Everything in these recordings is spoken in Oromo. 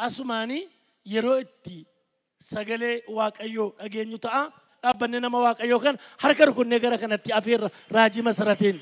Asumaanii yeroo itti sagalee Waaqayyoo dhageenyu ta'a. Dhaabbanni nama Waaqayyoo kan harka rukunnee gara kanatti afeerra raajii Masaratiin.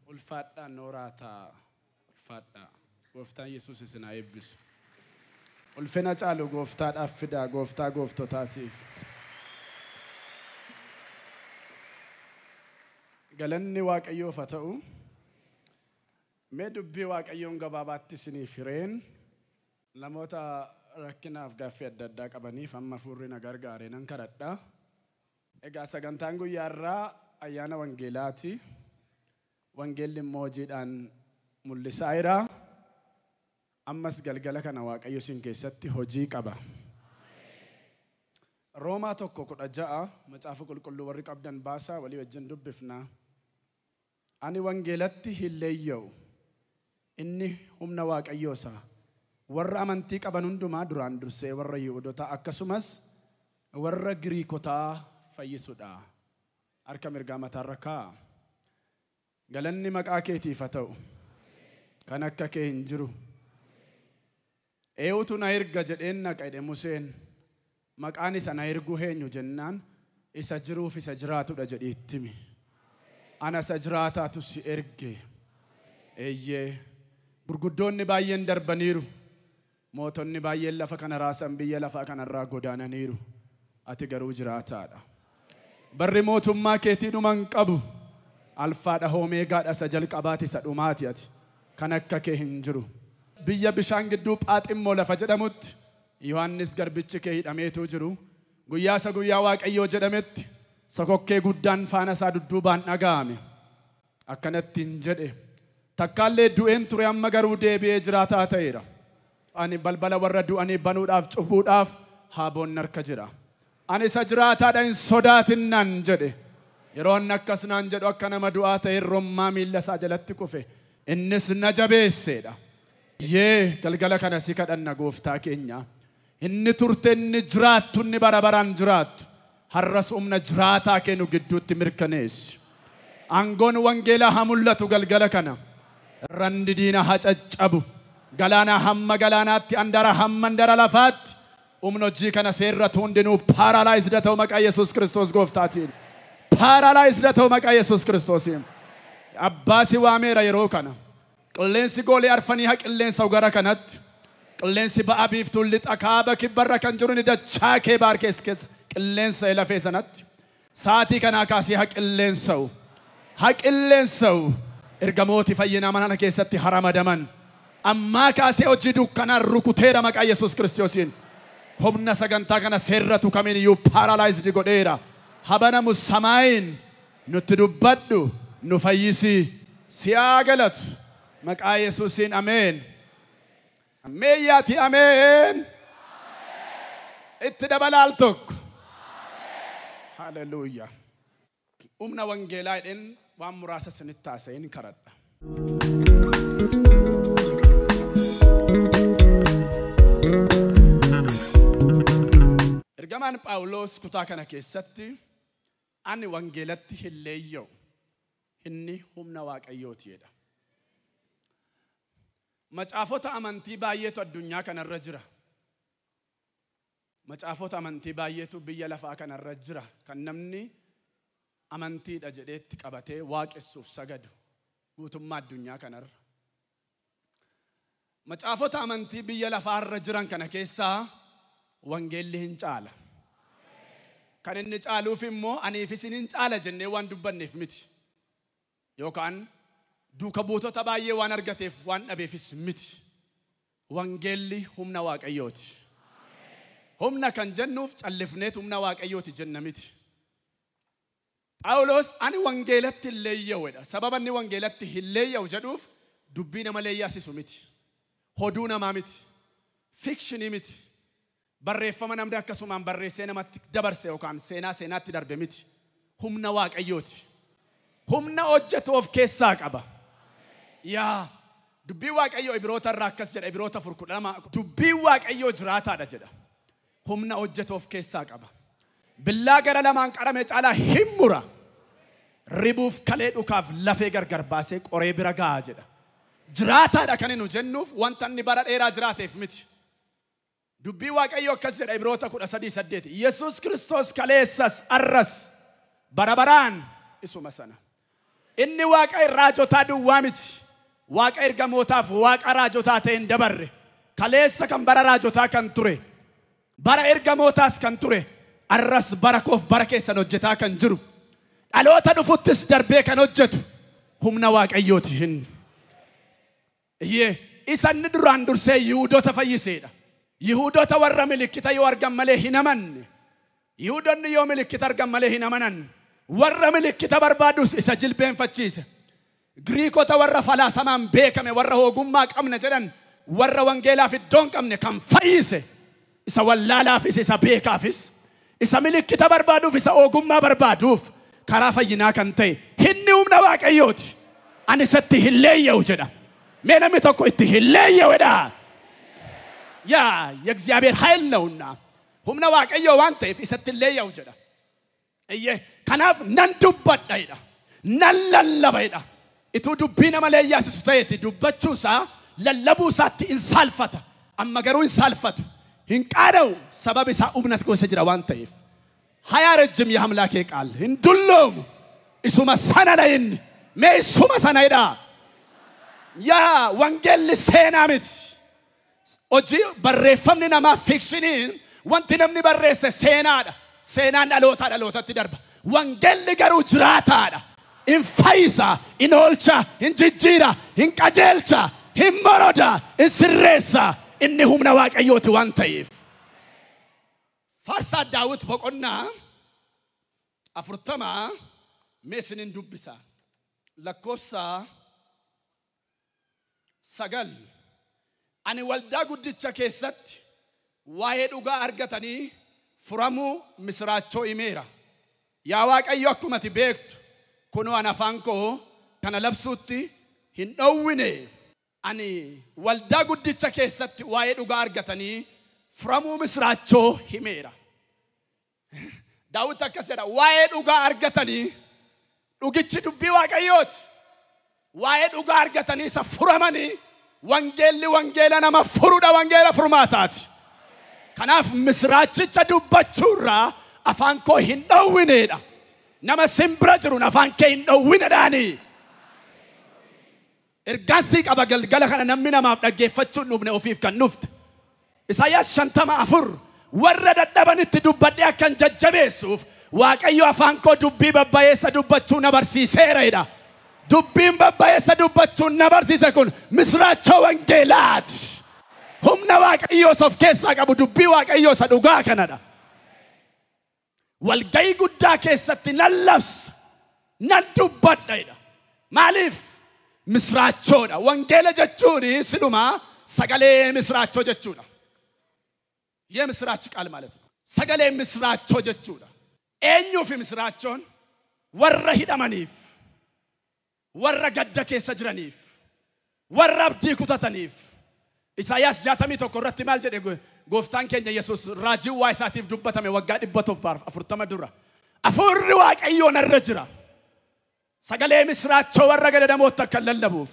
Ulfaadhaa nooraa ulfaadhaa. Gooftaan Yesuus isin haa eebbisu. Ulfina caalu gooftaadhaaf fidaa, gooftaa gooftotaatiif. Galanni Waaqayyoof haa ta'u. Mee dubbii Waaqayyoon gabaabaatti isiniif hireen namoota rakkinaaf gaaffii adda addaa qabaniif amma hafuurri na gargaare nan kadhadha. Egaa sagantaan guyyaa irraa ayyaana wangeelaati. Wangeelli immoo hojiidhaan mul'isaa jira. Ammas galgala kana Waaqayyo isin keessatti hojii qaba. Roomaa 1:16 macaafa qulqulluu warri qabdan baasaa walii wajjin dubbifna. Ani wangeelatti hin leeyya'u. Inni humna Waaqayyoosa. Warra amantii qaban hundumaa duraan dursee warra Yihuudotaa akkasumas warra Giriikotaa fayyisudha. Harka mirgaa mataarra kaa'a. Galanni maqaa keetiif haa ta'u. Kan akka kee hin jiru. Eenyutu na erga jedheen naqa jedhe Museen. Maqaan isa na ergu eenyu jennaan isa jiruuf isa jiraatudha jedhee itti himi. Ana isa jiraataatu si erge. Eeyyee gurguddoonni baay'een darbaniiru. Mootonni baay'een lafa kana raasan biyya lafaa kanarraa godaananiiru. Ati garuu jiraataadha. Barri mootummaa keetii dhuma hin qabu. Alfaadha Omeegaadha isa jalqabaati isa dhumaati ati. Kan akka kee hin jiru. Biyya bishaan gidduu Phaaximmoo lafa jedhamutti Yohaannis garbichi kee hidhameetu jiru. Guyyaa isa guyyaa Waaqayyoo jedhametti sokokkee guddaan faana isaa dudduubaan dhaga'ame. Akkanatti hin jedhe. Takkaallee du'een ture amma garuu deebi'ee jiraataa ta'eera. Ani balbala warra du'anii banuudhaaf cufuudhaaf haaboon harka jira. Ani isa jiraataadha hin sodaatin naan jedhe. Yeroo inni akkas naan jedhu akka nama du'aa ta'e rommaa miilla isaa jalatti kufe. Innis na jabeesseedha. Yee galgala kana si kadhanna gooftaa keenya. Inni turte inni jiraattu inni bara baraan jiraattu. Har'as humna jiraataa kennu gidduutti mirkaneessi. Aangoon wangeelaa haa mul'atu galgala kana. Randi diina haa caccabu. Galaanaa hamma galaanaatti andara hamma andara lafaatti. Humna hojii kana seerratu hundinuu paralyzed ta'u maqaa Yesuus Kiristoos gooftaatiin. Paralyzed ta'u maqaa Yesuus Kiristoosiin. Abbaa si waameera yeroo kana. Qilleensi goolee arfanii haa qilleensa gara kanatti. Qilleensi ba'a biiftuun lixa kaaba kibbarra kan jiru ni dachaa kee baar keessa qilleensa lafee sanatti. Saatii kanaa kaasee haa qilleensa'u. Haa qilleensa'u. Ergamooti fayyinaa mana keessatti haramadaman. Ammaa kaasee hojii dukkanaan rukuteera maqaa Yesuus Kiristoosiin. Humna sagantaa kana seerratu kamiin iyyuu paralyzed godheera. Habanamu samaayin nutti dubbadhu nu fayyisi si haa galatu. Maqaa Yesuusiin ameen. Ammeeyyaati ameen. Itti dabalaal tokko. Haleluuyaa. Humna wangeelaa jedheen waan muraasa isinitti haasa'een kadhadha. Ergamaan Phaawulos kutaa kana keessatti ani wangeelatti hin leeyya'u. Inni humna Waaqayyooti jedha. Macaafota amantii baay'eetu addunyaa kanarra jira. Macaafota amantii baay'eetu biyya lafaa kanarra jira. Kan namni amantiidha jedheetti qabatee waaqessuuf sagadu guutummaa addunyaa kanarra. Macaafota amantii biyya lafaarra jiran kana keessaa wangeelli hin caala. Kan inni caaluuf immoo aniif isin hin caala jennee waan dubbanneef miti. Yookaan duuka buutota baay'ee waan argateef waan dhabeefis miti. Wangeelli humna Waaqayyooti. Humna kan jennuuf callifneet humna Waaqayyooti jenna miti. Phaawulos ani wangeelatti hin leeyya'uudha. Sababa inni wangeelatti hin leeyya'u jedhuuf dubbii nama leeyyaasisu miti. Hoduu namaa miti. Fikshinii miti. Barreeffama namni akkasumaan barreessee namatti dabarse yookaan seenaa seenaatti darbe miti. Humna Waaqayyooti. Humna hojjetu of keessaa qaba. Yaa Dubbii Waaqayyoo Ibroota irraa akkas jedha, Ibroota 4:12. Dubbii Waaqayyoo jiraataadha jedha. Humna hojjetu of keessaa qaba. Billaa gara lamaan qarame caalaa hin mura. Ribuuf kalee dhukaaf lafee gargar baasee qoree bira ga'a jedha. Jiraataadha kan nu jennuuf wanta inni bara dheeraa jiraateef miti. Dubbii Waaqayyoo akkas jedha Ibroota 13:8. Yesuus Kiristoos kaleessas arras bara baraan isuma sana. Inni Waaqa raajotaa duwwaa miti. Waaqa ergamootaaf Waaqa raajotaa ta'e hin dabarre. Kaleessa kan bara raajotaa kan ture, bara ergamootaas kan ture, arras bara koof bara keessan hojjetaa kan jiru, dhaloota dhufuttis darbee kan hojjetu humna Waaqayyooti hin. Iyyee isa inni duraan dursee Yihuudoota fayyiseedha. Yihuudoota warra milikkita yoo argan malee hin amanne. Yihuudoonni yoo milikkita argan malee hin amanan. Warra milikkita barbaadus isa jilbeenfachiise. Giriikota warra falaasamaan beekame, warra ogummaa qabna jedhan, warra wangeelaaf iddoo hin qabne kan fayyise, isa wallaalaafis isa beekaafis, isa milikkita barbaaduuf isa ogummaa barbaaduuf karaa fayyinaa kan ta'e inni humna Waaqayyooti. Ani isatti hin leeyya'u jedha. Mee namni tokko itti hin leeyya'u jedha. Yaa የእግዚአብሔር ኃይል ነውና humna Waaqayyoo waan ta'eef isatti hin leeyya'u jedha. Iyyee kanaaf nan dubbadha jedha. Nan lallaba jedha. Ituu dubbii nama leeyyaasisu ta'eeti dubbachuu isaa lallabuu isaatti hin saalfata. Amma garuu hin saalfatu. Hin qaada'u sababa isaa humna keessa jira waan ta'eef. አያረጅም የአምላኬ ቃል hin dulloomu. Isuma sanadha inni. Mee isuma sana jedha. Yaa wangeelli seenaa miti. Hojii barreeffamni namaa fiikshiniin wanti namni barreesse seenaadha. Seenaan dhalootaa dhalootatti darba. Wangeelli garuu jiraataadha. Hin fayyisa, hin oolcha, hin jijjiira, hin qajeelcha, hin moroda, hin sirreessa. Inni humna Waaqayyooti waan ta'eef. Faarsaa Daawit boqonnaa 40 mee isinin dubbisa. Lakkoofsa 9. Ani waldaa guddicha keessatti waa'ee dhugaa argatanii furamuu misiraachoo himeera. Yaa Waaqayyo akkuma ati beektu kunoo ani afaan koo kana labsuutti hin dhowwine. Ani waldaa guddicha keessatti waa'ee dhugaa argatanii furamuu misiraachoo himeera. Daawit akkas jedha, waa'ee dhugaa argatanii, dhugichi dubbii Waaqayyooti. Waa'ee dhugaa argatanii isa furamanii, wangeelli wangeela nama furuudha, wangeela furmaataati. Kanaaf misiraachicha dubbachuurraa afaan koo hin dhowwineedha. Nama simbira jiruun afaan kee hin dhowwineedhaani. Ergaan sii qaba galgala kana namni namaaf dhaggeeffachuun dhufne ofiif kan dhufte. Isaayyaas 54 warra dadhabanitti dubbadhee akkan jajjabeessuuf Waaqayyo afaan koo dubbii babbayeessa dubbachuu na barsiiseera jedha. Dubbiin babbayeessa dubbachuun na barsiise kun misiraachoo wangeelaati. Humna Waaqayyoo of keessaa qabu dubbii Waaqayyoo isa dhugaa kanadha. Walgayii guddaa keessatti nan labsa, nan dubbadha jedha. Maaliif? Misiraachoodha. Wangeela jechuun silumaa sagalee misiraachoo jechuudha. የምስራች ቃል ማለት ነው። sagalee misiraachoo jechuudha. Eenyuuf misiraachoon? Warra hidhamaniif, warra gadda keessa jiraniif, warra abdii kutataniif. Isaayyaas 61 irratti maal jedhe gooftaan keenya Yesuus raajii waa isaatiif dubbatame waggaa 140 dura. Afuurri Waaqayyoo narra jira. Sagalee misiraachoo warra gadadamootti akkan lallabuuf,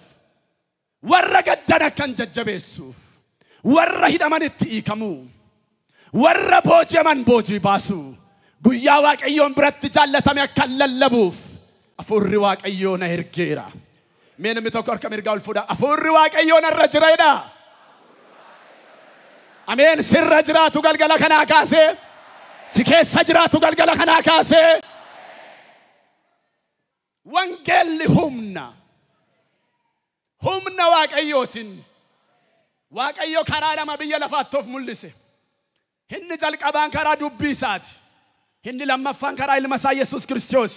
warra gaddan akkan jajjabeessuuf, warra hidhamanitti hiikamuu, warra booji'aman boojii baasuu, guyyaa Waaqayyoon biratti jaallatame akkan lallabuuf afuurri Waaqayyoo na ergeera. Mee namni tokko harka mirgaa ol fuudha. Afuurri Waaqayyoo narra jira jedha. Ameen. Sirra jiraatu galgala kanaa kaasee, si keessa jiraatu galgala kanaa kaasee. Wangeelli humna. Humna Waaqayyootiin. Waaqayyo karaa lama biyya lafaatti of mul'ise. Inni jalqabaan karaa dubbii isaati. Inni lammaffaan karaa ilma isaa Yesuus Kiristoos.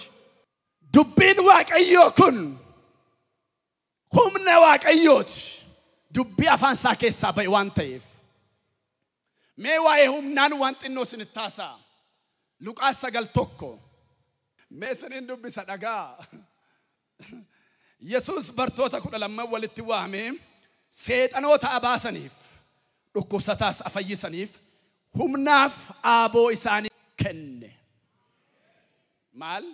Dubbiin Waaqayyoo kun humna Waaqayyooti. Dubbii afaan isaa keessaa ba'e waan ta'eef. Mee waa'ee humnaan waan xinnoo isinitti haasa'a. Luqaas 9:1. Mee isiniin dubbisa dhagaa. Yesuus bartoota 12 walitti waamee Seexanoota abaasaniif, dhukkubsataas afayyisaniif humnaaf aaboo isaanii kenne. Maal?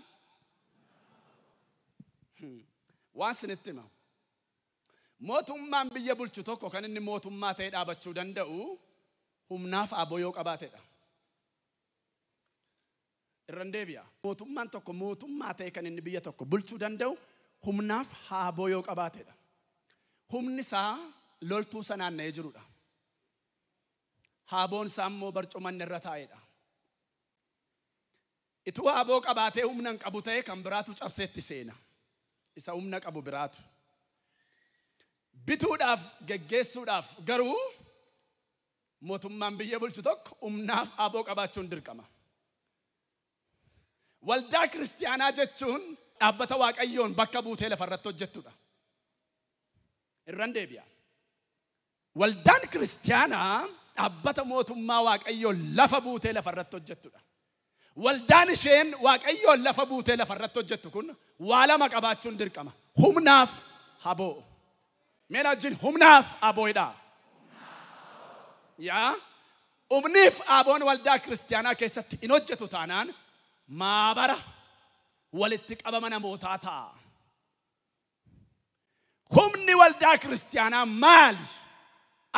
Waan sinitti hima. Mootummaan biyya bulchu tokko kan inni mootummaa ta'ee dhaabachuu danda'u humnaaf aaboo yoo qabaatedha. Irran deebi'a. Mootummaan tokko mootummaa ta'e kan inni biyya tokko bulchuu danda'u humnaaf aaboo yoo qabaatedha. Humni isaa loltuu sanaan na'ee jirudha. Haaboon isaa immoo barcuma inni irra taa'edha. Ituu haaboo qabaatee humna hin qabu ta'e kan biraatu cabseetti seena. Isa humna qabu biraatu. Bituudhaaf geggeessuudhaaf garuu mootummaan biyya bulchu tokko humnaaf aaboo qabaachuun dirqama. Waldaa kiristiyaanaa jechuun dhaabbata Waaqayyoon bakka buutee lafarratti hojjettudha. Irran deebi'a. Waldaan kiristiyaanaa dhaabbata mootummaa Waaqayyoon lafa buutee lafarratti hojjettudha. Waldaan isheen Waaqayyoon lafa buutee lafarratti hojjettu kun waa lama qabaachuun dirqama. Humnaaf haboo. Mee wajjin humnaaf abooidha. Yaa humniif aboon waldaa kiristiyaanaa keessatti hin hojjetu taanaan maabara walitti qabama namootaa ta'a. Humni waldaa kiristiyaanaa maali?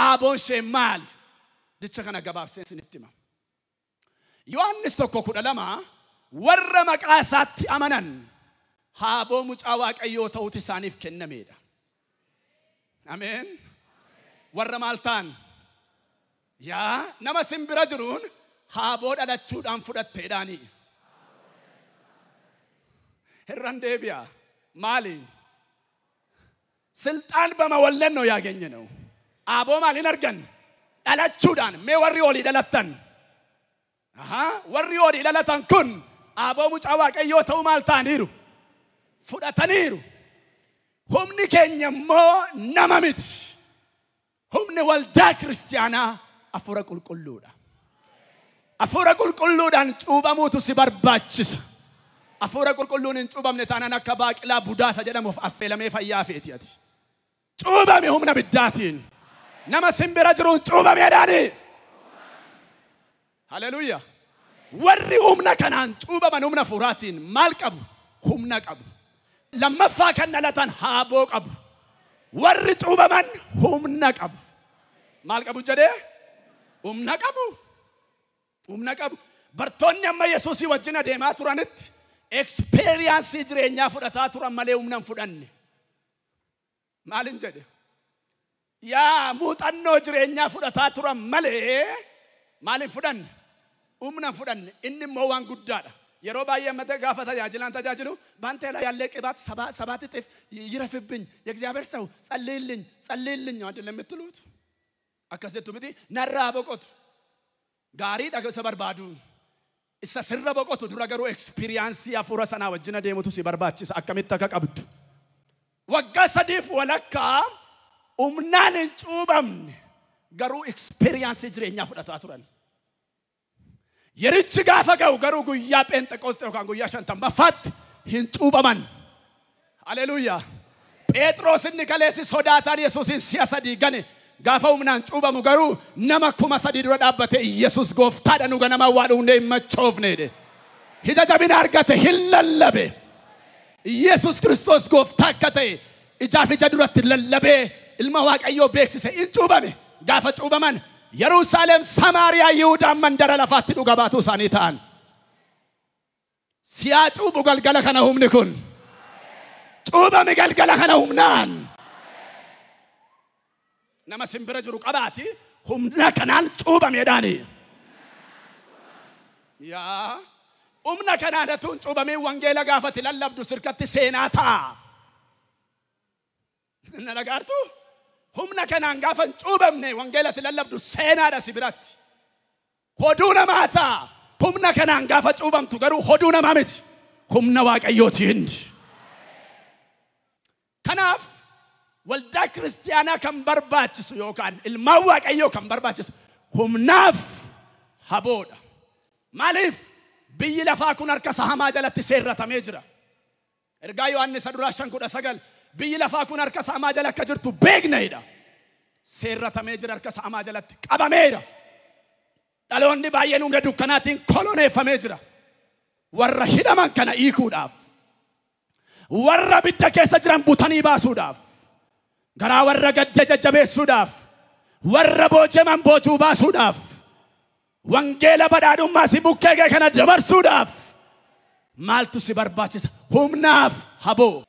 Aboon ishee maali? Jecha kana gabaabsee isinitti hima. Yohaannis 1:12 warra maqaa isaatti amanan haaboo mucaa Waaqayyoo ta'uutu isaaniif kennameedha. Ameen. Warra maal ta'an? Yaa nama simbira jiruun haaboo dhalachuudhaan fudhatteedhaani. Irran deebi'a. Maali? Silxaan በመወለድ ነው ያገኘነው። አቦ ማሊን argan dhalachuudhaan. Mee warri olii dhalattan, warri olii dhalatan kun aboo mucaa Waaqayyoo ta'uu maal ta'aniiru? Fudhataniiru. Humni keenya immoo nama miti. Humni waldaa kiristiyaanaa Hafuura Qulqulluudha. Hafuura Qulqulluudhaan cuuphamuutu si barbaachisa. Hafuura Qulqulluun hin cuuphamne taanaan akka baaqilaa budaasa jedhamuuf affeelamee fayyaa feeti ati. Cuuphame humna biddaatiin. Nama simbira jiruun cuuphameedhaani. Haleluuyaa. Warri humna kanaan cuuphaman humna hafuuraatiin maal qabu? Humna qabu. Lammaffaa kan dhalatan haaboo qabu. Warri cuuphaman humna qabu. Maal qabu jedhee? Humna qabu. Humna qabu. Bartoonni amma Yesuusii wajjin adeemaa turanitti eksperiyansii jireenyaa fudhataa turan malee humna hin fudhanne. Maalin jedhe? Yaa muuxannoo jireenyaa fudhataa turan malee maal hin fudhanne? Humna hin fudhanne. Inni immoo waan guddaadha. Yeroo baay'ee amma gaafa tajaajilaan tajaajilu በአንተ ላይ ያለ ቅባት ሰባት እጥፍ ይረፍብኝ፣ የእግዚአብሔር ሰው ጸልይልኝ ጸልይልኝ አይደለም የምትሉት? Akkasitti miti narraa boqotu. Gaariidha isa barbaadu. Isa sirra boqotu dura garuu ekspiriyaansii hafuura sanaa wajjin adeemutu si barbaachisa akkamitti akka qabdu. Waggaa sadiif walakkaa humnaan hin cuuphamne garuu ekspiriyaansii jireenyaa fudhataa turan. Yerichi gaafa ga'u garuu guyyaa Pheenxeqoosxee yookaan guyyaa 50ffaatti hin cuuphaman. Haleluuyaa. Phexros inni kaleessi sodaataan Yesuusin si'a sadii gane gaafa humnaan cuuphamu garuu nama 3000 dura dhaabbate Yesuus gooftaadha nu ganama waa dhugnee hin machoofne jedhe. Ija jabina argate hin lallabe. Yesuus Kiristoos gooftaa akka ta'e ijaaf ija duratti lallabee ilma Waaqayyoo beeksise hin cuuphame. Gaafa cuuphaman Yerusaalem, Samaariyaa, Yihuudaan mandara lafaatti dhuga baatuu isaanii ta'an. Siyaa cuuphu galgala kana humni kun. Cuuphame galgala kana humnaan. Nama simbira jiru qabaati humna kanaan cuuphameedhaani. Yaa humna kanaan atuun cuuphamee wangeela gaafati lallabdu sirkatti seenaa ta'a. Na dhagaartu? Humna kanaan gaafa hin cuuphamne wangeelatti lallabdu seenaadha si biratti. Hoduu namaa ta'a. Humna kanaan gaafa cuuphamtu garuu hoduu namaa miti. Humna Waaqayyootiin. Kanaaf waldaa kiristiyaanaa kan barbaachisu yookaan ilmaan Waaqayyoo kan barbaachisu humnaaf haboodha. Maaliif biyyi lafaa kun harka isa hamaa jalatti seerratamee jira. Ergaa Yohaannis duraa 5:19 biyyi lafaa kun harka isa hamaa jala akka jirtu beeknedha. Seerratamee jira harka sa'amaa jalatti qabameera. Dhaloonni baay'een humna dukkanaatiin koloneeffamee jira. Warra hidhaman kana hiikuudhaaf, warra bidda keessa jiran butanii baasuudhaaf, garaa warra gadda jajjabeessuudhaaf, warra booji'aman boojuu baasuudhaaf, wangeela badhaadhummaa si bukkee kee kana dabarsuudhaaf maaltu si barbaachisa? Humnaaf haboo.